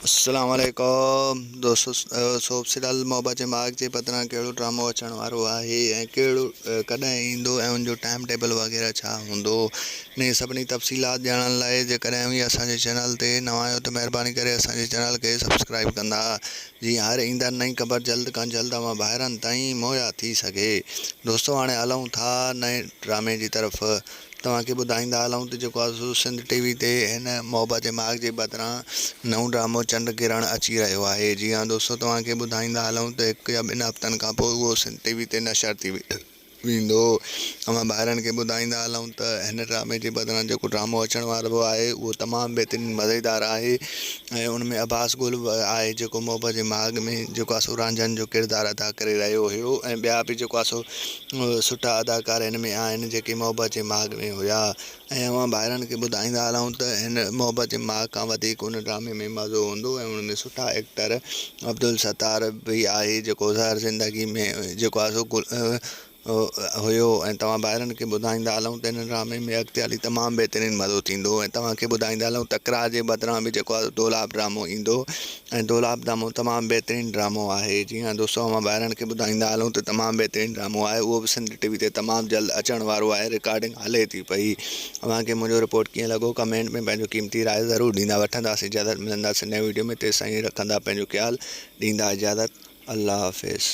السلام عليڪم دوستو سوپ سيريل محبت جي ماڳ جي بدران ڪهڙو ڊرامو اچڻ وارو آهي ۽ ڪهڙو ڪڏهن ايندو ۽ ان جو ٽائيم ٽيبل وغيره ڇا هوندو انهي سڀني تفصيلات ڄاڻڻ لاء جيڪڏهن اوهين اسان جي چينل تي نوان آهيو ته مهرباني ڪري اسان جي چينل کي سبسڪرائب ڪندا جيئن هر ايندڙ نئين خبر جلد کان جلد اوهان ڀائرن تائين مهيا ٿي سگهي دوستو هاڻي هلون ٿا نئين ڊرامي جي طرف توهان کي ٻڌائيندا هلون ته جيڪو آهي سو سنڌ ٽي وي تي هن محبت جي ماڳ جي بدران نئون ڊرامو چنڊ گرهڻ اچي رهيو آهي جي ها دوستو توهان کي ٻڌائيندا هلون ته هڪ يا ٻن هفتن کان پوء اهو سنڌ ٽي وي تي نشر ٿي ويندو اوهان ڀائرن کي ٻڌائيندا هلون ته هن ڊرامي جي بدران جيڪو ڊرامو اچڻ وارو آهي اهو تمام بهترين مزيدار آهي ۽ ان ۾ عباس گل به آهي جيڪو محبت جي ماڳ ۾ جيڪو آهي سو رانجهن جو ڪردار ادا ڪري رهيو هيو ۽ ٻيا به جيڪو آهي سو سٺا اداڪار هن ۾ آهن جيڪي محبت جي ماڳ ۾ هيا ۽ اوهان ڀائرن کي ٻڌائيندا هلون ته هن محبت جي ماڳ کان وڌيڪ ان ڊرامي ۾ مزو هوندو ۽ ان ۾ سٺا ايڪٽر عبدالستار به آهي جيڪو زهر زندگي ۾ جيڪو آهي سو هيو ۽ توهان ڀائرن کي ٻڌائيندا هلون ته هن ڊرامي ۾ اڳتي هلي تمام بهترين مزو ٿيندو ۽ توهان کي ٻڌائيندا هلون تڪرار جي بدران به جيڪو آهي دولاب ڊرامو ايندو ۽ دولاب ڊرامو تمام بهترين ڊرامو آهي جي ها دوستو اوهان ڀائرن کي ٻڌائيندا هلون ته تمام بهترين ڊرامو آهي اهو به سنڌ ٽي وي تي تمام جلد اچڻ وارو آهي رڪارڊنگ هلي ٿي پئي اوهان کي منهنجو رپورٽ ڪيئن لڳو ڪمينٽ ۾ پنهنجو قيمتي راء ضرور ڏيندا وٺنداسين اجازت ملنداسين نئين ويڊيو ۾ تيستائين رکندا پنهنجو خيال ڏيندا اجازت الله حافظ.